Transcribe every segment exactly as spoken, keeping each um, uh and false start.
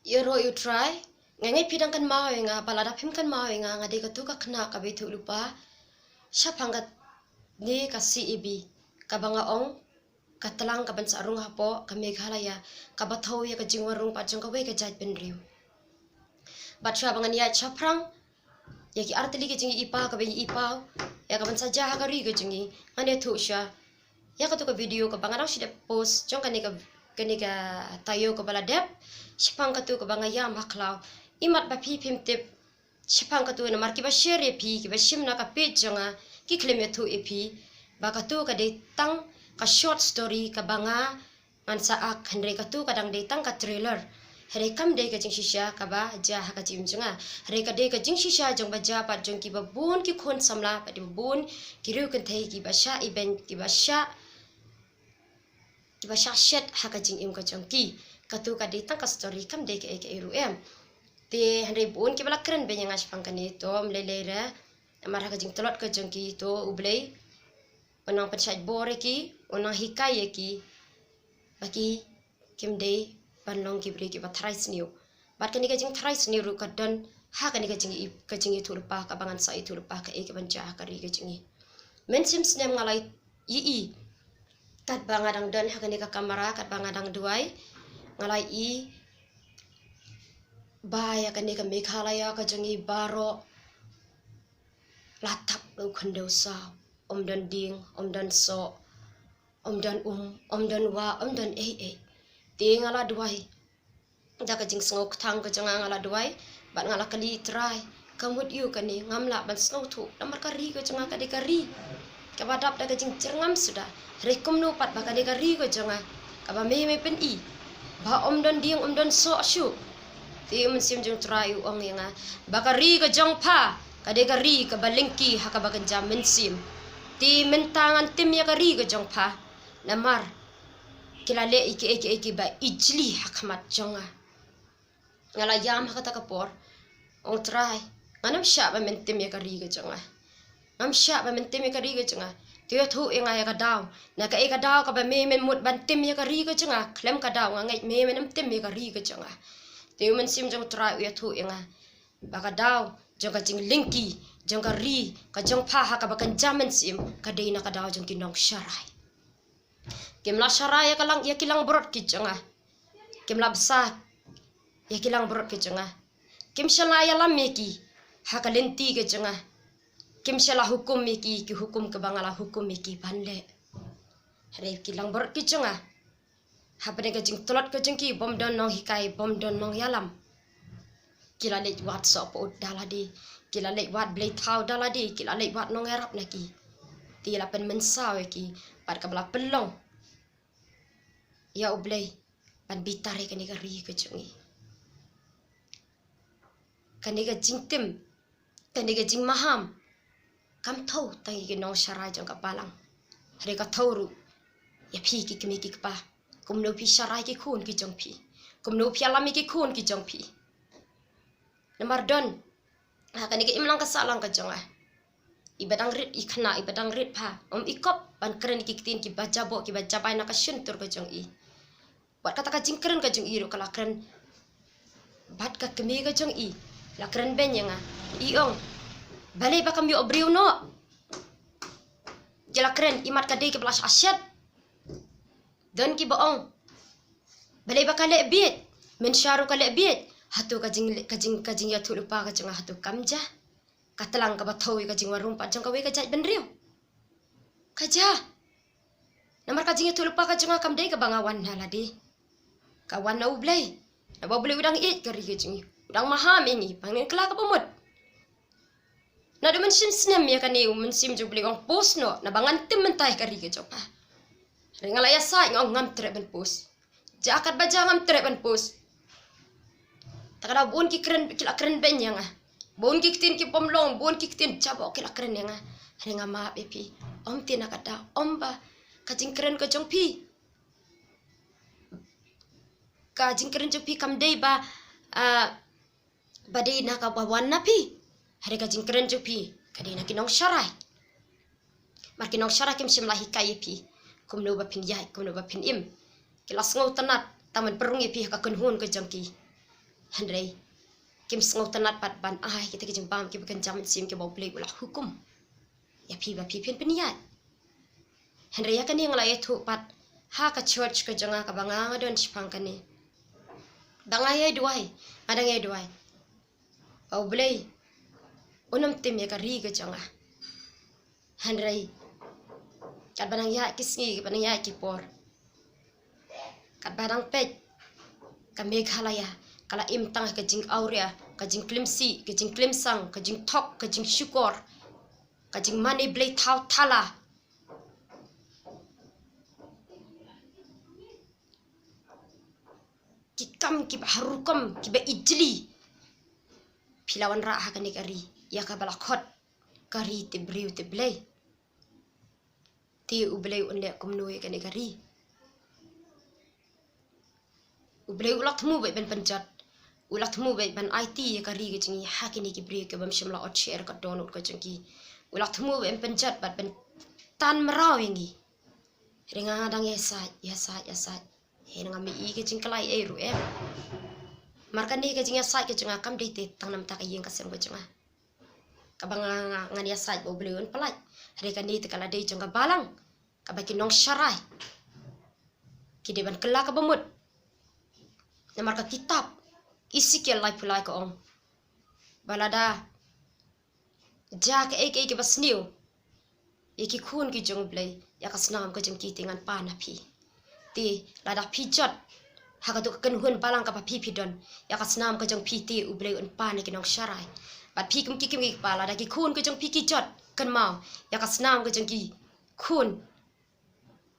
Ïaroh ïa U Trai, nga ngeit phi dang kynmaw ïa nga, ba lada phim kynmaw ïa nga, nga dei katu ka khynnah kaba ithuh lypa shaphang kane ka C A B, kaba nga ong ka tlang kaban sah rung hapoh ka Meghalaya, kaba thew ïa ka jingwan rung pat jong kawei ka jaitbynriew. Bad shuwa ba ngan ïaid shaphrang ïa ki artylli ka jingïohipaw kaba ngi ïohipaw ïa kaban sa jia ha ka ri ka jong ngi, ngan ïathuh shuwa ïa katu ka video kaba nga dang shu dep post jong kane ka, kane ka taïew kaba la dep, shaphang katu kaba nga ïam ha khlaw. Imat ba phi phim tip shaphang katu, namar kiba share ïa phi, kiba shim na ka page jong nga, ki khlem ïathuh ïa phi ba katu ka dei tang ka short story kaba nga ngan sa act, hynrei katu ka dang dei tang ka trailer. Hynrei kam dei ka jingshisha kaba jia ha ka jingim jong nga. Hynrei ka dei ka jingshisha jong ba jia pat jong kiba bun ki khun samla, bad kiba bun ki riew kynthei kiba shah ibeiñ, kiba shah, kiba shah shet ha ka jingim ka jong ki. Katu ka dei tang ka story, kam dei kaei kaei ruh em. Te hynrei bun kiba la kren beiñ ïa nga shaphang kane, to ym lei lei re. Namar ha ka jingtlot ka jong ki, to U Blei un nang pynshait bor ïa ki, un nang hikai ïa ki, ba ki kim dei ban long ki briew kiba tharai sniew. Bad kane ka jingtharai sniew ruh ka don ha kane ka jing, ka jingïathuh lypa kaba ngan sa ïathuh lypa kaei kaban jia ha ka ri ka jong ngi. Mynsiem snem nga la ïohi, katba nga dang don ha kane ka kamra, katba nga dang duwai, nga la ïohi ba ïa kane ka Meghalaya ka jong ngi baroh la tap da u khyndew saw. Ym don dieng, ym don soh, ym don um, ym don wah, ym don ei ei. Te nga la duwai, da ka jingsngewkthang ka jong nga, nga la duwai bad nga la kylli, Trai, ka mut aïu kane, ngam lah ban sngewthuh. Namar ka ri ka jong nga ka dei ka ri kaba dap da ka jingjyrngam suda. Hynrei kumno pat ba ka dei ka ri ka jong nga kaba me me pyni ba ym don dieng, ym don soh shuh? Te u Mynsiem jong U Trai u ong ïa nga ba ka ri ka jong pha ka dei ka ri kaba lyngkhi ha kaba kynja mynsiem. Te mynta ngan tim ïa ka ri ka jong pha, namar ki la leh ïa kiei kiei kiba ijli ha khmat jong nga. Nga la ïam ha kata ka por, ong, Trai, ngan ym shah ba men tim ïa ka ri ka jong nga. Ngam shah ba men tim ïa ka ri ka jong nga. To ïathuh ïa nga ïa ka daw, na kaei ka daw kaba me men mut ban tim ïa ka ri ka jong nga. Khlem ka daw nga ngeit me men ym tim ïa ka ri ka jong nga. Te u Mynsiem jong U Trai u ïathuh ïa nga ba ka daw jong ka jinglyngkhi jong ka ri ka jong pha ha kaba kynja mynsiem ka dei na ka daw jong ki nongsharai. Kim la sharai ïa ka lang, ïa ki langbrot ki jong nga. Kim la bsa ïa ki langbrot ki jong nga. Kim shym la ïalam ïa ki ha ka lynti ka jong nga. Kim shym la hukum ïa ki ki hukum kaba nga la hukum ïa ki ban leh. Hynrei ki langbrot ki jong nga, hapdeng ka jingtlot ka jong ki, bym don nonghikai, bym don nongïalam, ki la leit wad sohpyut da lade, ki la leit wad blei thaw da lade, ki la leit wad nongïarap na ki. Te la pynmynsaw ïa ki bad kaba la pynlong ïa U Blei ban bitar ïa kane ka ri ka jong ngi. Kane ka jingtim, kane ka jingmaham kam thew tang ïa ki nongsharai jong ka balang. Hynrei ka thew ruh ïa phi ki kmie ki kpa. Kumno phi sharai ki khun ki jong phi? Kumno phi ïalam ïa ki khun ki jong phi? Namar don ha kane ka imlang ka sahlang ka jong nga, iba dang rit i khynnah, iba dang rit pha, ym i kop ban kren ïa ki ktien kiba jaboh, kiba jabai na ka shyntur ka jong i. Bad kata ka jingkren ka jong i ruh ka la kren bad ka kmie ka jong i, la kren beiñ ïa nga. I ong, balei ba kam ïoh briew noh? Ki la kren, imat ka dei kaba la shah shet. Don kiba ong, balei ba ka leh bieit, mynshuwa ruh ka leh bieit. Hato ka jing, ka jing, ka jingïathuhlypa ka jong nga hato kam jia? Ka tlang kaba thew ïa ka jingwan rung pat jong kawei ka jaitbynriew. Ka jia. Namar ka jingïathuhlypa ka jong nga kam dei kaba nga wan na lade. Ka wan na U Blei. Naba U Blei u dang ïeit ka ri ka jong ngi, u dang maham ïa ngi, ba ngin kylla kaba mut. Naduh mynsiem snem ïa kane u Mynsiem jong U Blei u ong post noh, naba ngan tim mynta ïa ka ri ka jong pha. Hynrei nga la ïasaid, nga ong ngam treh ban post. Jia katba jia ngam treh ban post. Ta ka daw bun ki kren, ki la kren beiñ ïa nga. Bun ki ktien ki bym long, bun ki ktien jaboh ki la kren ïa nga. Hynrei nga map ïa phi. Ym ti na ka daw, ym ba ka jingkren ka jong phi, ka jingkren jong phi kam dei ba, ah, ba dei na kaba wan na phi. Hynrei ka jingkren jong phi ka dei na ki nongsharai. Namar ki nongsharai kim shym la hikai ïa phi kumno ba phin ïaid, kumno ba phin im. Ki la sngewtynnat tang ban pynrung ïa phi ha ka kynhun ka jong ki. Hynrei kim sngewtynnat pat ban ai kita ki jingbam kiba kynja mynsiem kiba U Blei u la hukum ïa phi ba phi phin pynïaid. Hynrei ïa kane nga la ïathuh pat ha ka church ka jong nga kaba nga nga don shaphang kane. Ba nga ïa duwai, nga dang ïa duwai ba U Blei un ym tim ïa ka ri ka jong nga. Hynrei katba nang ïaid ki sngi, katba nang ïaid ki por, katba nang peit, ka Meghalaya ka la im tang ka jingawria, ka jingklim sih, ka jingklim sang, ka jingthok, ka jingshukor, ka jingmane blei thaw thala. Ki kam kiba har rukom kiba ijli phi la wanrah ha kane ka ri ïa kaba la khot ka ri te briew te Blei. Te U Blei un leh kumno ïa kane ka ri? U Blei u la thmu beit ban pynjot, u la thmu beit ban aiti ïa ka ri ka jong ngi ha kine ki briew kiba ym shym la ot sher ka dohnud ka jong ki. U la thmu beit ban pynjot bad ban tan mraw ïa ngi. Hynrei nga dang ïasaid, ïasaid, ïasaid. Hynrei ngam ïohi ka jingkylla ei ruh em. Namar kane ka jingïasaid ka jong nga kam dei te tang namar ka ïing ka sem ka jong nga kaba nga, nga, ngan ïasaid ba U Blei un pyllait. Hynrei kane te ka la dei jong ka balang kaba ki nongsharai ki dei ban kylla kaba mut. Namar ka kitab Esekiel laiphew lai ka ong ba lada jia kaei kaei kaba sniew ïa ki khun ki jong U Blei, ïa ka snam ka jong ki te ngan pan ha phi. Te lada phi jot ha katu ka kynhun balang kaba phi phi don, ïa ka snam ka jong phi te U Blei un pan ha ki nongsharai. Bad phi kum ki kmie ki kpa, lada ki khun ki jong phi ki jot, kynmaw, ïa ka snam ka jong ki khun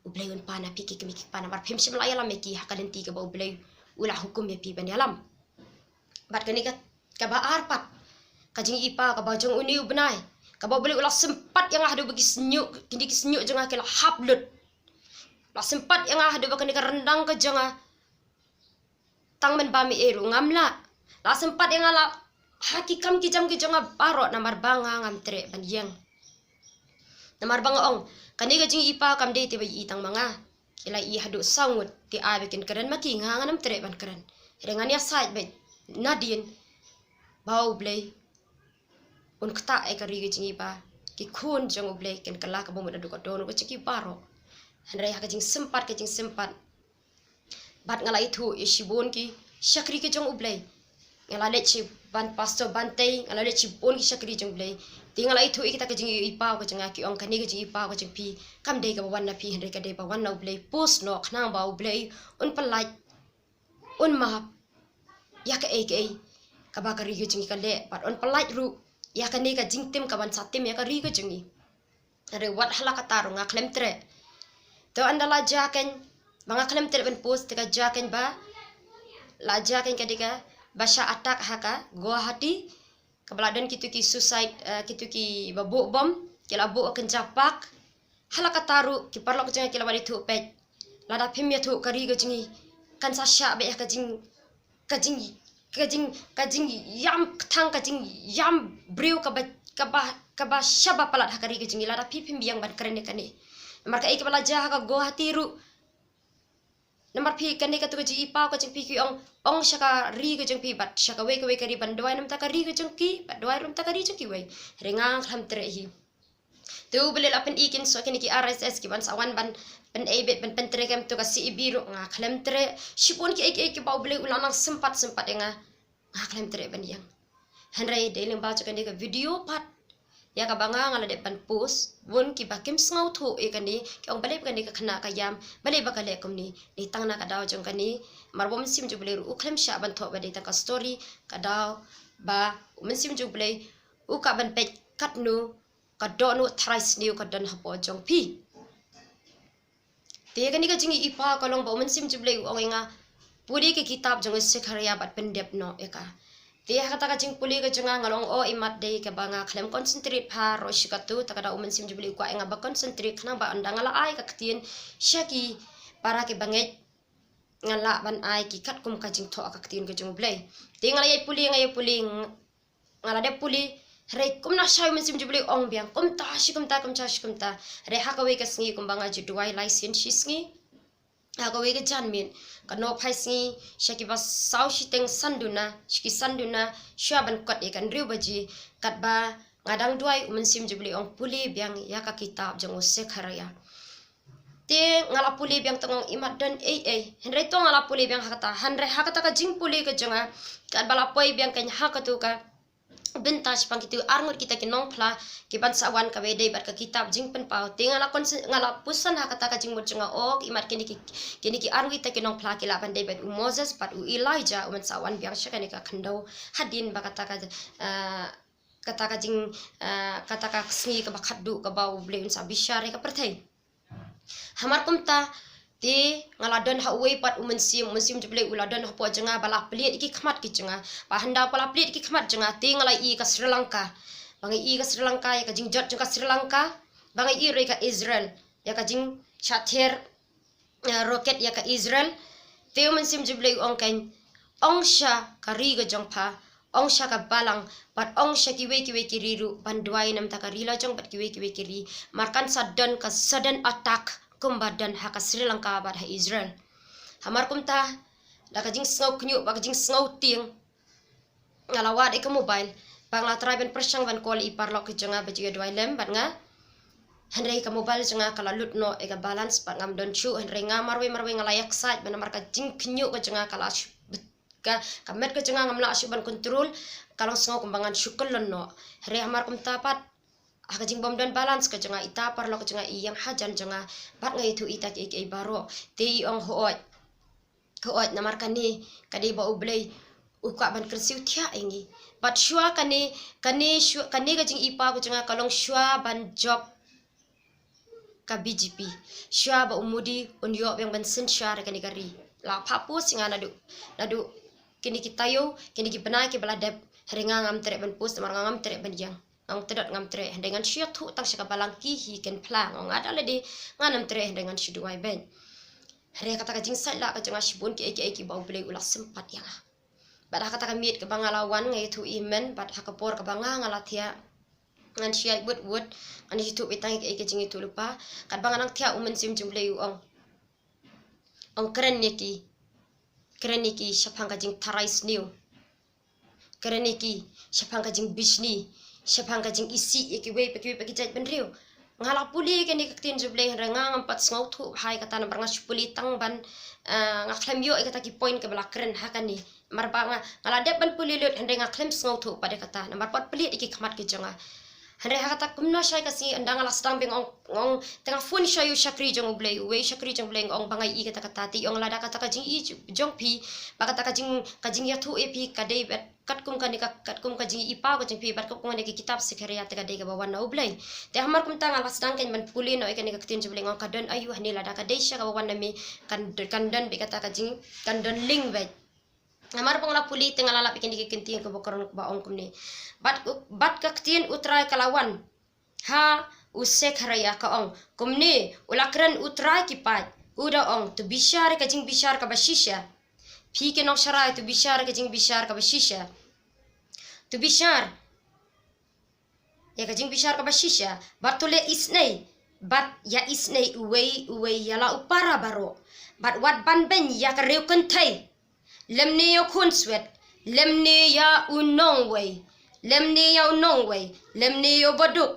U Blei un pan ha phi ki kmie ki kpa, namar phim shym la ïalam ïa ki ha ka lynti kaba U Blei u la hukum ïa phi ban ïalam. Bad kane ka, kaba ar pat, ka jingïohi paw kaba jong une u bnai, kaba U Blei u la sympat ïa nga haduh ba ki shñiuh, kine ki shñiuh jong nga ki la hap lut. La sympat ïa nga haduh ba kane ka ryndang ka jong nga tang ban bam ei ruh ngam lah. La sympat ïa nga la ha ki kam ki jam ki jong nga baroh namar ba nga ngam treh ban ïeng. Namar ba nga ong, kane ka jingïohi paw kam dei te ba ïohi tang ma nga. Ki la ïohi haduh saw ngut, te ai ba kin kren ma ki, nga ngan ym treh ban kren. Hynrei ngan ïasaid beit nadien ba U Blei un ktah ïa ka ri ka jong ngi ba ki khun jong U Blei kin kylla kaba mut naduh ka dohnud ka jong ki baroh. Hynrei ha ka jingsympat, ka jingsympat, bad nga la ïathuh ïa shibun ki shakri ki jong U Blei. Nga la leit sha ban Pastor Bantei, nga la leit shibun ki shakri jong U Blei. Te nga la ïathuh ïa kita ka jingïohi paw ka jong nga, ki ong kane ka jingïohi paw ka jong phi kam dei kaba wan na phi, hynrei ka dei ba wan na U Blei. Pus noh khnang ba U Blei un pyllait, un map ïa kaei kaei kaba ka ri ka jong ngi ka leh, bad un pyllait ruh ïa kane ka jingtim kaban sa tim ïa ka ri ka jong ngi. Hynrei wat ha la katta ruh nga khlem treh. To ynda la jia keiñ ba nga khlem treh ban pus, te ka jia keiñ ba la jia keiñ ka dei kaba shah attack ha ka Guwahati, kaba la don kitu ki suicide, eh, kitu kiba buh bom, ki la buh ha Kynja Park. Ha la katta ruh ki paralok jong nga ki la wan ïathuh, peit, lada phim ïathuh ka ri ka jong ngi kan sa shah beit ha ka jing, ka jing, ka jing, ka jingïam kthang, ka jingïam briew kaba, kaba, kaba shaba palat ha ka ri ka jong ngi lada phi phim biang ban kren ïa kane. Namar kaei kaba la jia ha ka Guwahati ruh, namar phi kane katu ka jingïohi paw ka jong phi ki ong, ong sha ka ri ka jong phi bad sha kawei kawei ka ri ban duwai namar ka ri ka jong ki, bad duwai namar ka ri jong kiwei. Hynrei nga khlem treh hi. Te U Blei la pyni kin shu kine ki R S S kiban sa wan ban pynei beit ban pyntrei kem, to ka C A B ruh nga khlem treh. Shibun kiei kiei kiba U Blei u la nang sympat sympat ïa nga, nga khlem treh ban ïeng. Hynrei dei lyngba jong kane ka video pat ïa kaba nga nga la dep ban pus. Bun kiba kim sngewthuh ïa kane ki ong balei ba kane ka khynnah ka ïam, balei ba ka leh kumne. Dei tang na ka daw jong kane, namar ba U Mynsiem jong U Blei ruh u khlem shah ban thoh ba dei tang ka story, ka daw ba U Mynsiem jong U Blei u kwah ban peit katno ka dohnud tharai sniew ka don hapoh jong phi. Te kane ka jingïohi paw ka long ba U Mynsiem jong U Blei u ong ïa nga, pule ka kitab jong u Sekharïah bad pyndep noh ïa ka. Te ha kata ka jingpule ka jong nga nga long, o, imat dei kaba nga khlem concentrate bha, ruh shi kato, te ka daw U Mynsiem jong U Blei u kwah ïa nga ba concentrate khnang ba ynda nga la ai ka ktien sha ki para kiba ngeit, nga lah ban ai ki katkum ka jingthoh ka ktien ka jong U Blei. Te nga la ïai pule, nga ïai pule, nga la dep pule, hynrei kumna shai U Mynsiem jong U Blei u ong biang, kumta shi kumta, kumta shi kumta. Hynrei ha kawei ka sngi kumba nga ju duwai lai sien shi sngi, ha kawei ka janmiet, ka nongphai sngi sha kiba saw shiteng san duna, sha ki san duna, shuwa ban kot ïa ka hynriew baje, katba nga dang duwai, u Mynsiem Jubilee u ong pule biang ïa ka kitab jong u Sekharaiah. Te nga la pule biang, tang ong imat don ei ei. Hynrei to nga la pule biang ha kata, hynrei ha kata ka jingpule ka jong nga, katba la poi biang ka ha katu ka bynta shaphang kitu arngut kita ki nongphla kiban sa wan, kaba dei bad ka kitab Jingpynpaw. Te nga la kon, nga la pyrshang ha kata ka jingmut jong nga, oh imat kine ki, kine ki arngut kita ki nongphla ki lah ban dei bad u Moses bad u Elijah, u ban sa wan biang sha kane ka khyndew hadien ba kata ka, ah, kata ka jing, ah, kata ka sngi kaba khatduh kaba U Blei un sa bishar ïa ka pyrthei. Hamar kumta, te nga la don ha uwei pat u Mynsiem, u Mynsiem Jubilee u la don hapoh jong nga ba la plie ïa ki khmat ki jong nga. Ba hynda ba la plie ïa ki khmat jong nga, te nga la ïohi ka Sri Lanka. Ba nga ïohi ka Sri Lanka, ïa ka jingjot jong ka Sri Lanka. Ba nga ïohi ruh ïa ka Israel, ïa ka jingshah ther, eh, rocket ïa ka Israel. Te u Mynsiem Jubilee u ong kein, ong sha ka ri ka jong pha, ong sha ka balang, bad ong sha kiwei kiwei ki ri ruh ban duwai namar ka ri la jong bad kiwei kiwei ki ri. Namar kan sa don ka sudden attack kumba don ha ka Sri Lanka bad ha Israel. Hamar kumta, da ka jingsngew khynñiuh bad ka jingsngew tieng, nga la wad ïa ka mobile, bad nga la try ban pyrshang ban call ïa i paralok ki jong nga ba ju ïa duwai lem bad nga. Hynrei ka mobile jong nga ka la lut noh ïa ka balance bad ngam don shuh, hynrei nga marwei marwei nga la ïaksaid bad namar ka jingkhynñiuh ka jong nga ka la shu, ka, ka met ka jong nga ngam lah shuh ban control, ka long sngew kumba ngan shu kyllon noh. Hynrei hamar kumta pat, ha ka jingbym don balance ka jong nga, ita paralok ka jong nga i ïeng hajan jong nga, bad nga ïathuh ita kiei kiei baroh. Te i ong hooid, hooid, namar kane ka dei ba U Blei u kwah ban kyrsiew thiah ïa ngi. Bad shuwa kane, kane shuwa, kane ka jingïohi paw ka jong nga ka long shuwa ban jop ka B J P. Shuwa ba u Modi un ïoh biang ban synshar ïa kane ka ri. La phah post ïa nga naduh, naduh kine ki taïew, kine ki bnai kiba la dep, hynrei nga ngam treh ban post namar nga ngam treh ban ïeng. Ngam tdot ngam treh, hynrei ngan shu ïathuh tang sha ka balang ki hi ken phla, nga ong nga da lade ngan ym treh, hynrei ngan shu duwai beit. Hynrei kata ka jingsaid lah ka jong nga shibun kiei kiei kiba U Blei u la sympat ïa nga. Bad ha kata ka miet kaba nga la wan nga ïathuh ïa i men, bad ha ka por kaba nga nga la thiah, ngan shu ïaid wut wut, ngan ïathuh beit tang ïa kiei kiei ka jingïathuh lypa. Katba nga nang thiah u Mynsiem jong U Blei u ong, ong kren ïa ki, kren ïa ki shaphang ka jingtharai sniew. Kren ïa ki shaphang ka jingbishni, shaphang ka jingisih ïa kiwei pa kiwei pa ki jaitbynriew. Nga la pule ïa kane ka ktien jong U Blei hynrei nga ngam pat sngewthuh bha ïa kata namar nga shu pule tang ban, eh, nga khlem ïoh ïa kata ki point kiba la kren ha kane. Namar ba nga, nga la dep ban pule lut hynrei nga khlem sngewthuh pat ïa kata namar pat plie ïa ki khmat ki jong nga. Hynrei ha kata kumno shai ka sngi ynda nga la sdang biang ong, ong, te nga phone sha u shakri jong U Blei, uwei u shakri jong U Blei, nga ong ba nga ïohi kata kata, te i ong lada kata ka jingïohi jong phi, ba kata ka jing, ka jingïathuh ïa phi ka dei bad katkum kane ka, katkum ka jingïohi paw ka jong phi bad katkum kane ka kitab Sekharaiah te ka dei kaba wan na U Blei. Te hamar kumta nga la sdang kein ban pule noh ïa kane ka ktien jong U Blei, nga ong ka don aïu hangne, lada ka dei shisha kaba wan na me kan, kan don beit kata ka jing, kan don link beit. Namar ba nga la pule te nga la lap ïa kine ki ktien kaba kren kaba ong kumne. Bad, bad ka ktien U Trai ka la wan ha u Sekharaiah ka ong kumne, u la kren U Trai ki paid, u da ong, to bishar ïa ka jingbishar kaba shisha. Phi ki nongsharai, to bishar ïa ka jingbishar kaba shisha. To bishar ïa ka jingbishar kaba shisha, bad to leh isynei, bad ïa isynei uwei uwei ïa la u para baroh, bad wat ban beiñ ïa ka riew kynthei, lymne ïa u khunswet, lymne ïa u nongwei, lymne ïa u nongwei, lymne ïa u baduk,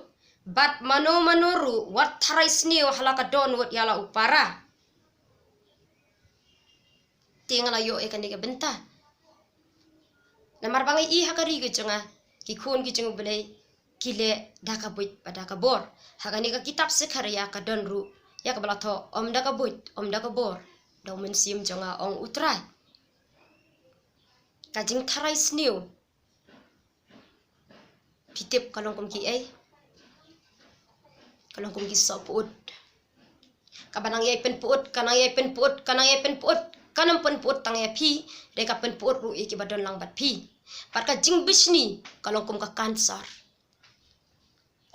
bad mano mano ruh wat tharai sniew ha la ka dohnud ïa la u para. Te nga la ïoh ïa kane ka bynta. Namar ba nga ïohi ha ka ri ka jong nga, ki khun ki jong U Blei ki leh da ka buit bad da ka bor. Ha kane ka kitab Sekharaiah ka don ruh ïa kaba la thoh, ym da ka buit, ym da ka bor, da u Mynsiem jong nga, ong U Trai. Ka jingtharai sniew, phi tip ka long kum kiei? Ka long kum ki sohpyut. Kaba nang ïai pynpyut, ka nang ïai pynpyut, ka nang ïai pynpyut, ka nang pynpyut tang ïa phi, hynrei ka pynpyut ruh ïa kiba don lang bad phi. Bad ka jingbishni ka long kum ka cancer.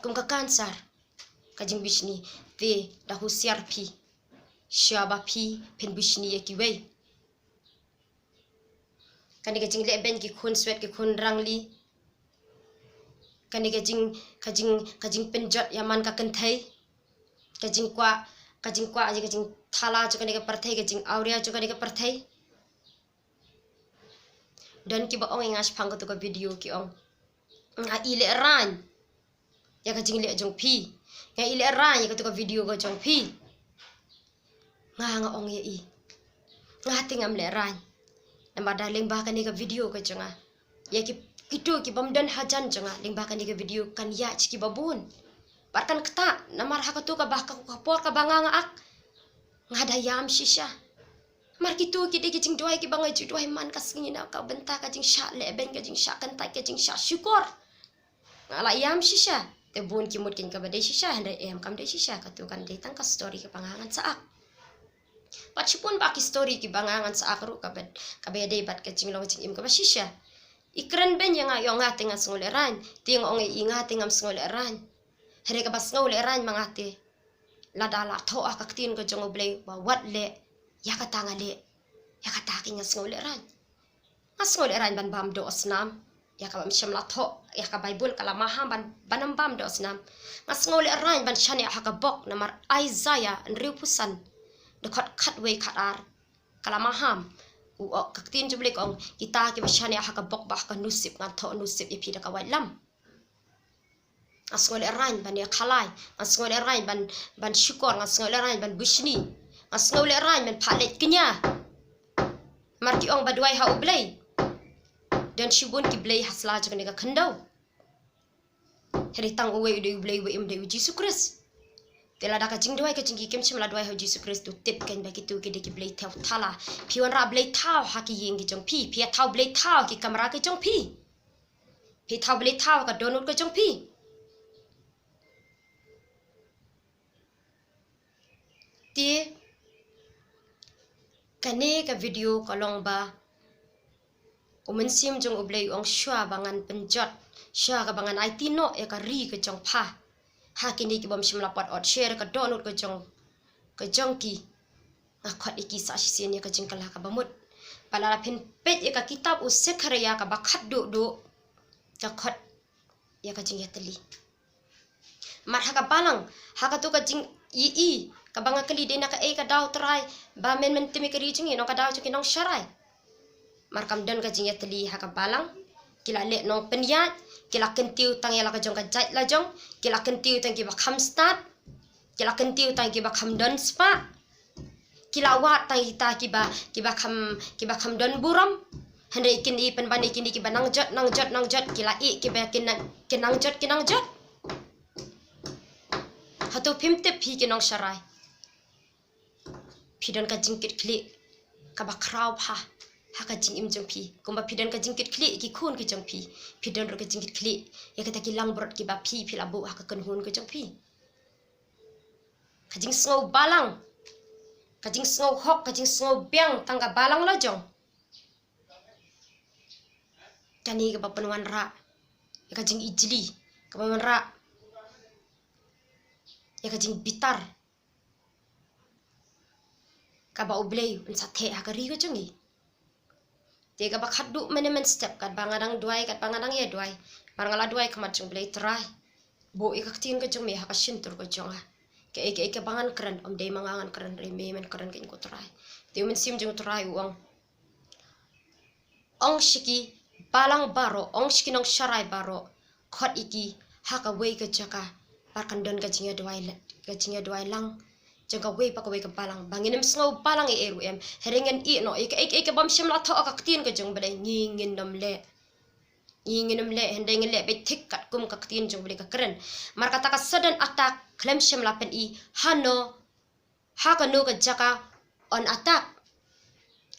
Kum ka cancer ka jingbishni. Te da husiar phi, shwa ba phi pynbishni ïa kiwei. Kane ka jingleh beiñ ki khunswet ki khun rangli. Kane ka jing, ka jing, ka jingpynjot ïa man ka kynthei. Ka jingkwah, ka jingkwah, ka jing, thala jong kane ka pyrthei, ka jingawria jong kane ka pyrthei. Don kiba ong ïa nga shaphang katu ka video, ki ong, nga i lehrain ïa ka jingleh jong phi, nga i lehrain ïa katu ka video ka jong phi. Nga, nga ong ïa i, nga te ngam lehrain. Namar da lyngba kane ka video ka jong nga, ïa ki, kito ki bym don hajan jong nga, lyngba kane ka video kan ïaid sha kiba bun. Bad kan ktah, namar ha katu kaba, ka, ka por kaba nga, nga ak, nga da ïam shisha. Namar kito ki dei ki jingduwai kiba nga ju duwai man ka sngi na ka bynta ka jingshah lehbeiñ, ka jingshah kyntait, ka jingshah shukor. Nga la ïam shisha. Te bun ki mut kein kaba dei shisha, hynrei em, kam dei shisha. Katu kan dei tang ka story kaba nga ngan sa ak. Bad shibun bah ki story kiba nga ngan sa ak ruh kaba, kaba ïadei bad ka jinglong jingim kaba shisha. I kren beiñ ïa nga, ïa nga te nga sngewlehrain. Te nga ong ïa i, nga te ngam sngewlehrain. Hynrei kaba sngewlehrain ma nga te, lada la thoh ha ka ktien ka jong U Blei ba wat leh, ïa kata nga leh. Ïa kata kein nga sngewlehrain. Nga sngewlehrain ban bam doh snam. Ïa kaba ym shym la thoh ïa ka Baibl, ka la maham ban, ban ym bam doh snam. Nga sngewlehrain ban shaniah ha ka bok, namar Isaiah hynriewphew san, dkhot khatwei khatar, ka la maham. U ong, ka ktien jong U Blei ka ong, kita kiba shaniah ha ka bok bad ha ka nusip, ngan thoh nusip ïa phi da ka waitlam. Nga sngewlehrain ban ïakhalai, nga sngewlehrain ban, ban shukor, nga sngewlehrain ban bushni, nga sngewlehrain ban phah leit kñia. Namar ki ong ba duwai ha U Blei, don shibun ki blei ha sla jong kane ka khyndew. Hynrei tang uwei u dei U Blei, uwei um dei, U Jisu Khrist. Te lada ka jingduwai ka jong ki kim shym la duwai ha U Jisu Khrist, to tip kein ba kito ki dei ki blei thaw thala. Phi wanrah blei thaw ha ki ïing ki jong phi, phi ïa thaw blei thaw ha ki kamra ki jong phi. Phi thaw blei thaw ha ka dohnud ka jong phi. Te kane ka video ka long ba U Mynsiem jong U Blei u ong shuwa ba ngan pynjot, shuwa kaba ngan aiti noh ïa ka ri ka jong pha ha kine ki bym shym la pat ot sher ka dohnud ka jong, ka jong ki. Nga khot ïa ki sa shisien ïa ka jingkylla kaba mut. Bad lada phin peit ïa ka kitab u Sekharaiah kaba khatduh duh, ka khot ïa ka jingïatylli. Mar ha ka balang, ha katu ka jingïohi kaba nga kylli, dei na kaei ka daw Trai ba men, men tim ïa ka ri jong ngi, nong ka daw jong ki nongsharai. Mar kam don ka jingïatylli ha ka balang, ki la leh nongpynïaid, ki la kyntiew tang ïa la ka jong ka jait la jong, ki la kyntiew tang kiba kham stad, ki la kyntiew tang kiba kham don spah. Ki la wad tang kita kiba, kiba kham, kiba kham don burom. Hynrei kin i pynban ïa kine kiba nang jot, nang jot, nang jot, ki la i kiba kin nang, kin nang jot, kin nang jot. Hato phim tip phi ki nongsharai? Phi don ka jingkitkhlieh kaba khraw bha ha ka jingim jong phi. Kumba phi don ka jingkitkhlieh ïa ki khun ki jong phi, phi don ruh ka jingkitkhlieh ïa kita ki langbrot kiba phi, phi la buh ha ka kynhun ka jong phi. Ka jingsngew balang, ka jingsngew hok, ka jingsngew biang tang ka balang la jong. Kane kaba pynwanrah ïa ka jingijli, kaba wanrah ïa ka jingbitar, kaba U Blei un sa theh ha ka ri ka jong ngi. Te kaba khatduh mynne mynstep, katba nga dang duwai, katba nga dang ïa duwai, mar nga la duwai khmat jong U Blei, Trai, buh ïa ka ktien ka jong me ha ka shyntur ka jong nga. Kaei kaei kaba ngan kren, ym dei ma nga ngan kren, hynrei me men kren kein, ko Trai. Te U Mynsiem jong U Trai u ong, ong sha ki balang baroh, ong sha ki nongsharai baroh, khot ïa ki ha kawei ka jaka, bad kan don ka jingïaduwai la-, ka jingïaduwai lang jong kawei pa kawei ka balang. Ba ngin ym sngew balang ei ei ruh em, hynrei ngin ïeh noh ïa kaei kaei kaba ym shym la thoh ha ka ktien ka jong U Blei, ngi ngin ym leh. Ngi ngin ym leh, hynrei ngin leh beit thik katkum ka ktien jong U Blei ka kren. Mar kata ka sudden attack, khlem shym la pyni hano, ha kano ka jaka yn attack.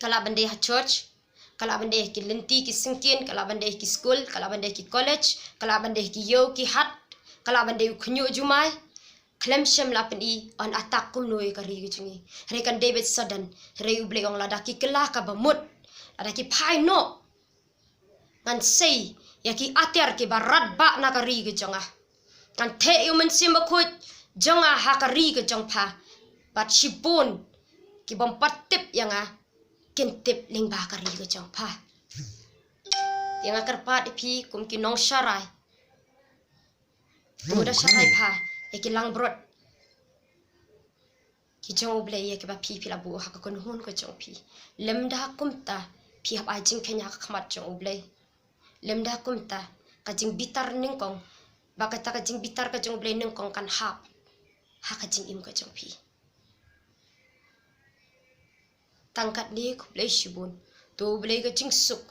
Ka lah ban dei ha church, ka lah ban dei ha ki lynti ki syngkien, ka lah ban dei ha ki skul, ka lah ban dei ha ki college, ka lah ban dei ha ki ïew ki hat, ka lah ban dei u khñiuh jumai. Khlem shym la pyni yn attack kumno ïa ka ri ka jong ngi. Hynrei kan dei beit sudden, hynrei U Blei u ong, lada ki kylla kaba mut, lada ki phai noh, ngan sei ïa ki atiar kiba radbah na ka ri ka jong nga. Ngan theh ïa U Mynsiem Bakhuid jong nga ha ka ri ka jong pha, bad shibun ki bym pat tip ïa nga kin tip lyngba ka ri ka jong pha. Te nga kyrpad ïa phi kum ki nongsharai, to da sharai bha ïa ki langbrot. ki jong U Blei ïa kiba phi phi la buh ha ka kynhun ka jong phi. Lymda kumta phi hap ai jingkñia ha ka khmat jong U Blei. Lymda kumta ka jingbitar nyngkong, ba kata ka jingbitar ka jong U Blei nyngkong kan hap ha ka jingim ka jong phi. Tang katne, khublei shibun. To U Blei ka jingsuk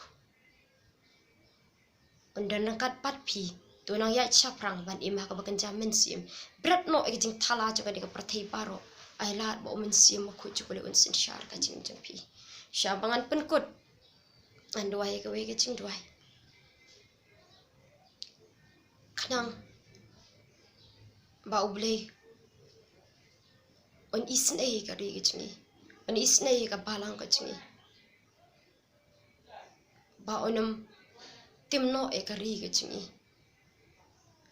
un don ryngkat bad phi. To nang ïaid shaphrang ban im ha kaba kynja mynsiem. Bret noh ïa ka jingthala jong kane ka pyrthei baroh. Ai lad ba U Mynsiem Bakhuid jong U Blei un synshar ka jingim jong phi. Sha ba ngan pynkut, ngan duwai ïa kawei ka jingduwai, khnang ba U Blei un isynei ïa ka ri ka jong ngi, un isynei ïa ka balang ka jong ngi, ba un ym tim noh ïa ka ri ka jong ngi,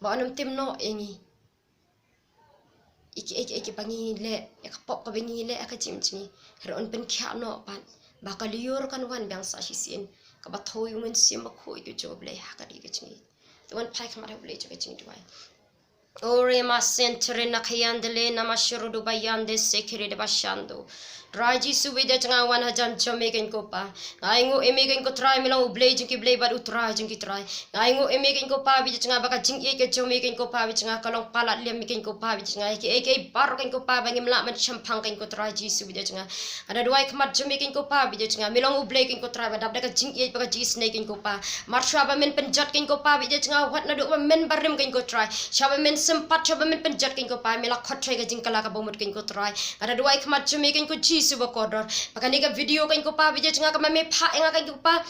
ba un ym tim noh ïa ngi, ïa ki, ïa ki, ïa kiba ngi leh, ïa ka pop kaba ngi leh ha ka jingim jong ngi. Hynrei un pynkhiah noh pat ba ka lyiur kan wan biang sa shisien, kaba thoh ïa U Mynsiem Bakhuid ka jong U Blei ha ka ri ka jong ngi. To wan phai khmat ha U Blei jong ka jingduwai. Ore ma sentere na kayandele na mashurudu bayande sekere de bashando. Trai Jisu, bad ïa jong nga, wan hajan jong me keiñ ko Pa. Nga ainguh ïa me keiñ ko Trai, me long U Blei jong ki blei bad U Trai jong ki trai. Nga ainguh ïa me keiñ ko Pa, bad ïa jong nga, ba ka jingïeit ka jong me keiñ ko Pa, bad ïa jong nga, ka long palat liam me keiñ ko Pa, bad ïa jong nga, ïa kiei kiei baroh keiñ ko Pa ba ngim lah ban shemphang keiñ ko Trai Jisu, bad ïa jong nga. Nga da duwai khmat jong me keiñ ko Pa, bad ïa jong nga, me long U Blei keiñ ko Trai, ba dap da ka jingïeit bad ka jingisynei keiñ ko Pa. Mar shuwa ba men pynjot keiñ ko Pa, bad ïa jong nga, wat naduh ba men barim keiñ ko Trai. Shuwa ba men sympat, shuwa ba men pynjot keiñ ko Pa, me la khot shuwa ïa ka jingkylla kaba mut keiñ ko Trai. Nga da duwai khmat jong me keiñ ko Jisu ba kordor, ba kane ka video keiñ ko Pa, bad ïa jong nga, kaba me phah ïa nga keiñ ko Pa,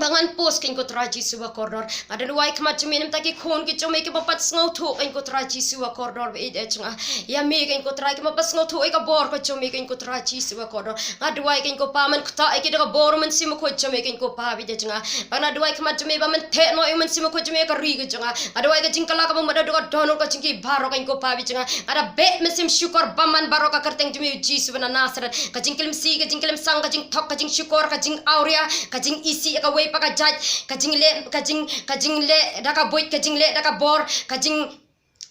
ba ngan post keiñ ko Trai Jisu ba kordor. Nga da duwai khmat jong me namar ki khun ki jong me kiba pat sngewthuh keiñ ko Trai Jisu ba kordor, bad ïa jong nga, ïa me keiñ ko Trai, kiba pat sngewthuh ïa ka bor ka jong me keiñ ko Trai Jisu ba kordor. Nga duwai keiñ ko Pa, men ktah ïa ki da ka bor U Mynsiem Bakhuid jong me keiñ ko Pa, bad ïa jong nga. Ba nga da duwai khmat jong me ba men theh noh ïa U Mynsiem Bakhuid jong me ïa ka ri ka jong nga. Nga duwai ka jingkylla kaba mut naduh ka dohnud ka jong ki baroh keiñ ko Pa, bad ïa jong nga. Nga da beh mynsiem shukor bymman baroh ha ka kyrteng jong me U Jisu ba na Nasareth. Ka jingkyllimsi, ka jingkyllimsang, ka jingthok, ka jingshukor, ka jingawria, ka jingisih ïa kawei pat ka jait, ka jingleh, ka jing, ka jingleh da ka buit, ka jingleh da ka bor, ka jing,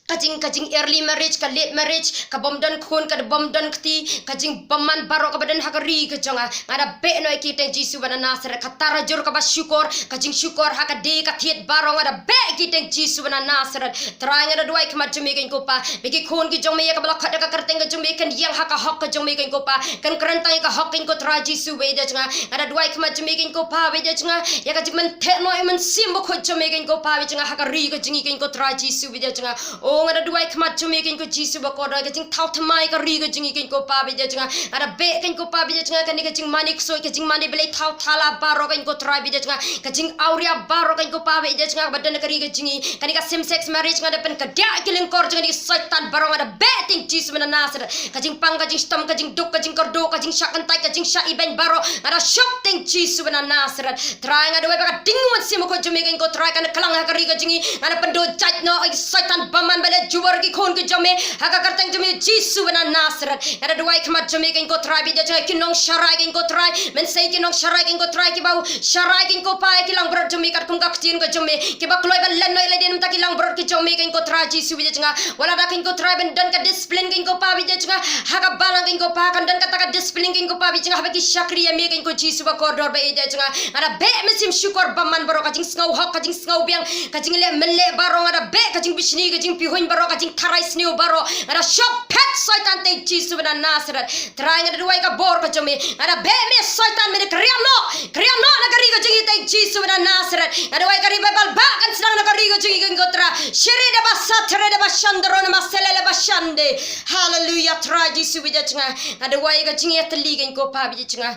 ka jing, ka jing early marriage, ka late marriage, ka bym don khun, ka bym don kti, ka jingbymman baroh kaba don ha ka ri ka jong nga. Nga da beh noh ïa ki ha ka kyrteng Jisu ba na Nasareth. Ka tarajur kaba shukor, ka jingshukor ha ka die ka thied baroh, nga da beh ïa ki ha ka kyrteng Jisu ba na Nasareth. Trai, nga da duwai khmat jong me keiñ ko Pa, ba ki khun ki jong me ïa kaba la khot da ka kyrteng ka jong me kin ïeng ha ka hok ka jong me keiñ ko Pa, kin kren tang ïa ka hok keiñ ko Trai Jisu, bad ïa jong nga. Nga da duwai khmat jong me keiñ ko Pa, bad ïa jong nga, ïa ka jingmen theh noh ïa U Mynsiem Bakhuid jong me keiñ ko Pa, bad ïa jong nga, ha ka ri ka jong ngi keiñ ko Trai Jisu, bad ïa jong nga. O, nga da duwai khmat jong me keiñ ko Jisu ba kordor, ka jingthaw thymmai ka ri ka jong ngi keiñ ko Pa, bad ïa jong nga. Nga da beh keiñ ko Pa, bad ïa jong nga, kane ka jingmane ksuid, ka jingmane balei thaw thala baroh keiñ ko Trai, bad ïa jong nga, ka jingawria baroh keiñ ko Pa, bad ïa jong nga, kaba don ha ka ri ka jong ngi, kane ka same sex marriage, nga da pynkdiah ïa ki lyngkor jong kane ka soitan baroh, nga da beh ha ka kyrteng Jisu ba na Nasareth. Ka jingpang, ka jingshitom, ka jingduk, ka jingkyrduh, ka jingshah kyntait, ka jingshah ibeiñ baroh, nga da shop ha ka kyrteng Jisu ba na Nasareth. Trai, nga da duwai ba ka ding U Mynsiem Bakhuid jong me keiñ ko Trai kan klang ha ka ri ka jong ngi. Nga da pynduh jait noh ïa ki soitan bymman ba leh jubor ïa ki khun ki jong me, ha ka kyrteng jong me Jisu ba na Nasareth. Nga da duwai khmat jong me keiñ ko Trai, bad ïa jong nga, ki nongsharai keiñ ko Trai, men sei ki nongsharai keiñ ko Trai, kiba u sharai keiñ ko Pa ïa ki langbrot jong me katkum ka ktien ka jong me, kiba kloi ban len noh ïa lade namar ki langbrot ki jong me keiñ ko Trai Jisu, bad ïa jong nga. Wat la da keiñ ko Trai ban don ka discipline keiñ ko Pa, bad ïa jong nga, ha ka balang keiñ ko Pa, kan don kata ka discipline keiñ ko Pa, bad ïa jong nga, haba ki shakri ïa me keiñ ko Jisu ba kordor, bad ïa jong nga. Nga da beh mynsiem shukor bymman baroh, ka jingsngew hok, ka jingsngew biang, ka jingleh mynleh baroh, nga da beh, ka jingbishni, ka jingpihuiñ baroh, ka jingtharai sniew baroh, nga da shop phet soitan ha ka kyrteng Jisu ba na Nasareth. Trai, nga da duwai ka bor ka jong me, nga da beh me soitan, me da kyrïa noh, kyrïa noh na ka ri ka jong ngi ha ka kyrteng Jisu ba na Nasareth. Nga da duwai ka revival ba kan sdang na ka ri ka jong ngi keiñ ko Trai. Shere da ba sa, tere da ba shandro na ma sele le ba shande. Haleluya, Trai Jisu, bad ïa jong nga. Nga da duwai ka jingïatylli keiñ ko Pa, bad ïa jong nga,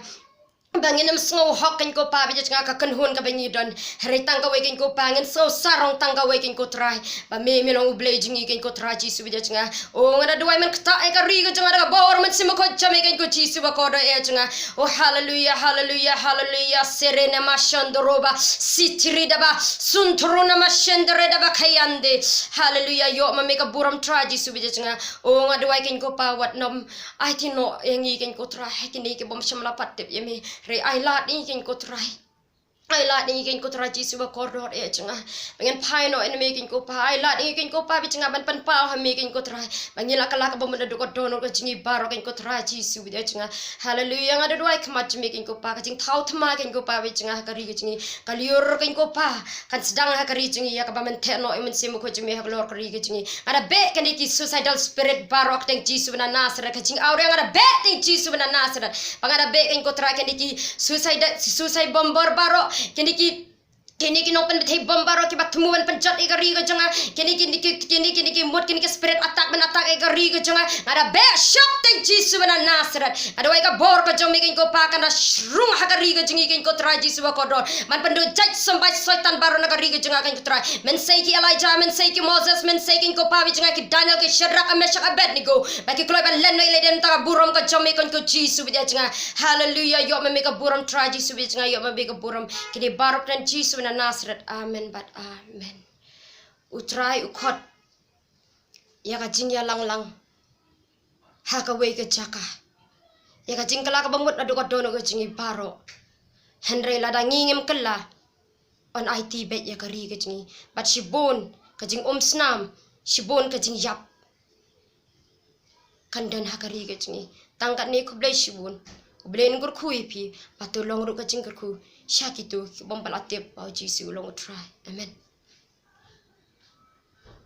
ba ngin ym sngew hok keiñ ko Pa, bad ïa jong nga, ka kynhun kaba ngi don. Hynrei tang kawei keiñ ko Pa, ngin sngew sarong tang kawei keiñ ko Trai, ba me, me long U Blei jong ngi keiñ ko Trai Jisu, bad ïa jong nga. O, nga da duwai men ktah ïa ka ri ka jong nga da ka bor U Mynsiem Bakhuid jong me keiñ ko Jisu ba kordor, ïa jong nga. O, haleluya, haleluya, haleluya. Serene ma shandoroba, sitrida ba, suntruna ma shendere da ba kayande. Haleluya, ïoh ma me ka burom Trai Jisu, bad ïa jong nga. O, nga duwai keiñ ko Pa, wat nym aiti noh ïa ngi keiñ ko Trai ha kine ki bym shym la pat tip ïa me. Hynrei ai lad ïa ngi keiñ ko Trai. Ai lad ïa ngi kein ko Trai Jisu ba kordor ïa jong nga. Ba ngin phai noh ïa me kein ko Pa. Ai lad ïa ngi kein ko Pa bad jong nga ban pynpaw ha me kein ko Trai. Ba ngin la kylla ka bym ban da duk ka don ka jong ngi baroh kein ko Trai Jisu bad jong nga. Haleluya, nga da duwai khmat jong me kein ko Pa. Ka jingthaw thma kein ko Pa bad jong nga ha ka ri ka jong ngi. Ka lyiur kein ko Pa. Kan sdang ha ka ri jong ngi ïa kaba men theh noh ïa u Mynsiem Bakhuid jong me ha ka lor ka ri ka jong ngi. Nga da beh kane ki suicidal spirit baroh ha ka kyrteng Jisu ba na Nasareth, ka jingawria nga da beh ha ka kyrteng Jisu ba na Nasareth. Ba nga da beh kein ko Trai kane ki suicide, suicide bomber baroh, kane ki, kane ki nongpynbthei bom baroh kiba thmu ban pynjot ïa ka ri ka jong nga, kane ki, kane ki, kane ki, kane ki mut kane ki spirit attack ban attack ïa ka ri ka jong nga. Nga da beh shap ha ka kyrteng Jisu ba na Nasareth. Nga da wai ka bor ka jong me kein ko Pa kan da shrung ha ka ri ka jong ngi kein ko Trai Jisu ba kordor. Man pynduh jait symbai Soitan baroh na ka ri ka jong nga kein ko Trai. Men sei ki Elijah, men sei ki Moses, men sei kein ko Pa bad jong nga ki Daniel, ki Shadrach, Meshach, Abednego. Ba ki kloi ban len noh ïa lade na ka burom ka jong me kein ko Jisu bad jong nga. Haleluya, ïoh ma me ka burom Trai Jisu bad jong nga, ïoh ma me ka burom. Kine baroh ha ka kyrteng Jisu na Nasareth. Amen bad amen. U Trai u khot ïa ka jingïalang lang ha kawei ka jaka. Ïa ka jingkylla kaba mut naduh ka dohnud ka jong ngi baroh. Hynrei lada ngi ngim kylla, yn aiti beit ïa ka ri ka jong ngi. Bad shibun ka jingumsnam, shibun ka jingïap kan don ha ka ri ka jong ngi. Tang katne khublei shibun. U Blei un kyrkhu ïa phi, bad to long ruh ka jingkyrkhu sha kito ki bym pat la tip ba u Jisu u long u Trai. Amen.